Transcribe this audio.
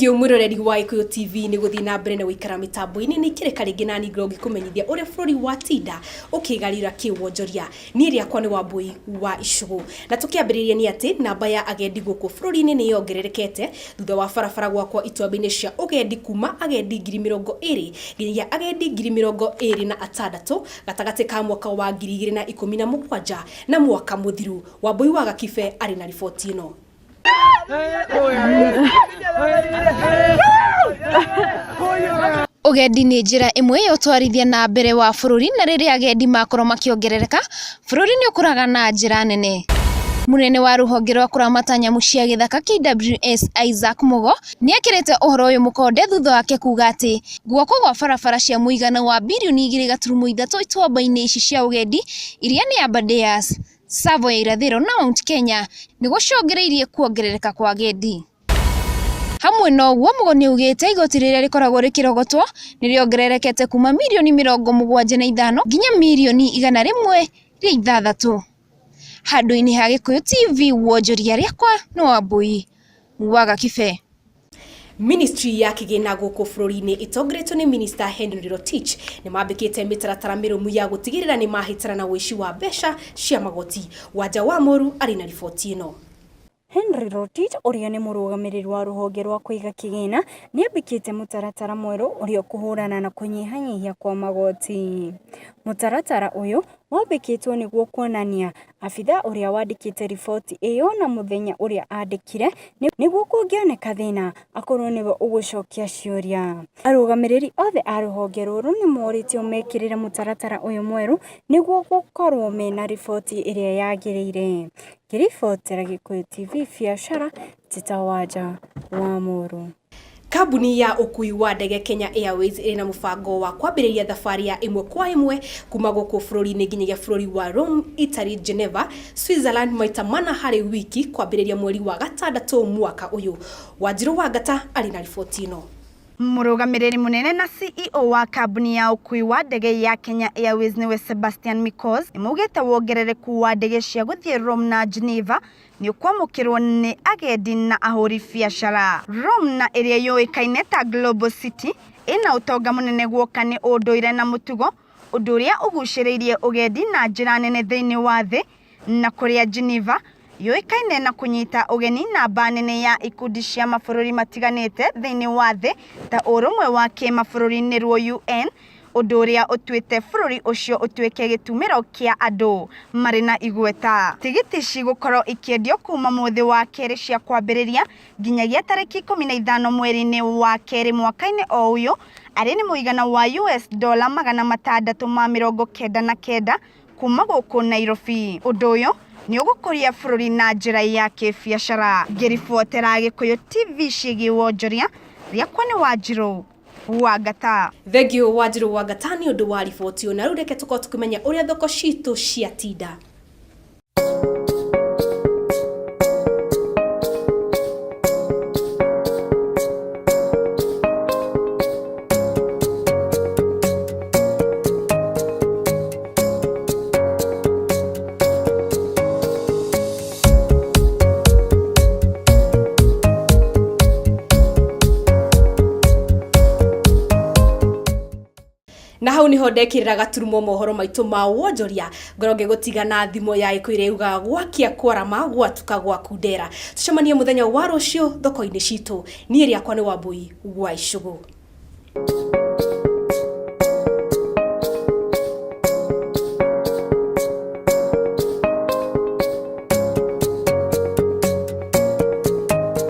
Thengiũ mwĩroreri wa Gĩkũyũ TV nĩ gũthiĩ na mbere na gũikara mĩtambo-inĩ. Nĩ ikĩrĩka rĩngĩ na niĩ ngorwo ngĩkũmenyithia ũrĩa bũrũri wa tinda ũkĩgarũra kĩwonjoria. Niĩ rĩakwa nĩ Wambũi wa Icũgũ. Na tũkĩambĩrĩria nĩ atĩ namba ya agendi gũkũ bũrũri-inĩ nĩ yongererekete thutha wa barabara gwakwo ituamba-inĩ cia ũgendi kuma agendi 20,000 nginyagia agendi 26,000 gatagatĩ ka mwaka wa 2017 na mwaka mũthiru. Wambũi wa Gakibe arĩ na riboti ĩno. Ũgendi nĩ njĩra ĩmwe ya ũtwarithia na mbere wa bũrũri na rĩrĩa agendi makorwo makĩongerereka, bũrũri nĩ ũkũraga na njĩra nene. Mũnene wa rũhonge rwa kũramata nyamũ cia gĩthaka KWS Isaac Mugo nĩ ekĩrĩte ũhoro ũyũ mũkonde thutha wake kuga atĩ gwakwo gwa barabara cia mũigana wa birioni igĩrĩ gaturumo ithatũ ituamba-inĩ ici cia ũgendi iria nĩ Aberdares, Tsavo ya irathĩro na Mount Kenya nĩ gũcũngĩrĩirie kuongerereka kwa agendi. Hamwe na ũguo, Mugo nĩaugĩte igoti rĩrĩa rĩkoragwo rĩkĩrogotwo nĩrĩongererekete kuma mirioni 75 nginya mirioni 106. Handũ-inĩ ha Gĩkũyũ TV wonjoria rĩakwa nĩ Wambũi wa Gakibe. Ministry ya kĩgĩna gũkũ bũrũri-inĩ ĩtongoretio nĩ Minister Henry Rotich nĩ mambĩkĩte mĩtaratara mĩrũmu ya gũtigĩrĩra nĩ mahĩtana na ũici wa mbeca cia magoti. Wanja wa Mũru arĩ na riboti ĩno. Henry Rotich ũrĩa nĩ mũrũgamĩrĩri wa rũhonge rwa kũiga kĩgĩna nĩ ambĩkĩte mũtaratara mwerũ ũrĩa ũkũhũrana na kũnyihanyihia kwa magoti. Mũtaratara ũyũ wambĩkĩtwo nĩguo kuonania abithaa ũrĩa wandĩkĩte riboti ĩyo na mũthenya ũrĩa andĩkire nĩguo kũngĩoneka thĩna akorwo nĩwe ũgũcokia ciũria. Arũgamĩrĩri othe a rũhonge rũrũ nĩ morĩtio mekĩrĩre mũtaratara ũyũ mwerũ nĩguo gũkorwo mena riboti ĩrĩa yagĩrĩire. Ngĩribotera Gĩkũyũ TV biacara, Njĩtagwo Wanja wa Mũrũ. Kambuni ya ũkui wa ndege Kenya Airways ĩrĩ na mũbango wa kwambĩrĩria thabarĩ ya ĩmwe kwa ĩmwe kuma gũkũ bũrũri-inĩ nginyagia bũrũri wa Rome, Italy, Geneva, Switzerland maita mana harĩ wiki kwambĩrĩria mweri wa gatandatũ mwaka ũyũ. Wanjirũ Wangata arĩ na riboti ĩno. Mũrũgamĩrĩri mũnene na CEO wa kambuni ya ũkui wa ndege ya Kenya Airways nĩwe Sebastian Mikoz nĩmaugĩte wongerereku wa ndege cia gũthiĩ Rome na Geneva nĩ ũkwamũkĩrwo nĩ agendi na ahũri biacara. Rome na ĩrĩa yũĩkaine ta Global City ĩna ũtonga mũnene guoka nĩ ũndũire na mũtugo, ũndũ ũrĩa ũgucĩrĩirie ũgendi na njĩra nene thĩinĩ wa thĩ, na kũrĩa Geneva yũĩkaine na kũnyita ũgeni namba nene ya ikundi cia mabũrũri matiganĩte thĩinĩ wa thĩ ta ũrũmwe wa kĩmabũrũri nĩruo UN, ũndũ ũrĩa ũtuĩte bũrũri ũcio ũtuĩke gĩtumĩro kĩa andũ marĩ na igweta. Tigiti cigũkorwo ikĩendio kuma mũthĩ wa kerĩ cia kwambĩrĩria nginyagia tarĩki 15 mweri-inĩ wa kerĩ mwaka-inĩ o ũyũ, arĩ nĩ mũigana wa US dola 699 kuma gũkũ Nairobi. Ũndũ ũyũ nĩ ũgũkũria bũrũri na njĩra ya kĩbiacara. Ngĩribotera Gĩkũyũ TV ciĩgiĩ wonjoria, rĩakwa nĩ Wanjirũ Wangata. Thengiũ Wanjirũ Wangata nĩ ũndũ wa riboti ĩyo. Na rĩu reke tũkorwo tũkĩmenya ũrĩa thoko citũ ciatinda. Na hau niho ndekirira gaturumo mohoro maitu ma wonjoria ngorwo ngĩgũtiga na thimo ya ĩkũ ĩrĩa yugaga gwakia kwarama gwatuka gwaku ndera. Tucemanie mũthenya wa rũciũ thoko-inĩ citũ. Niĩ rĩakwa nĩ Wambui wa Icũgũ.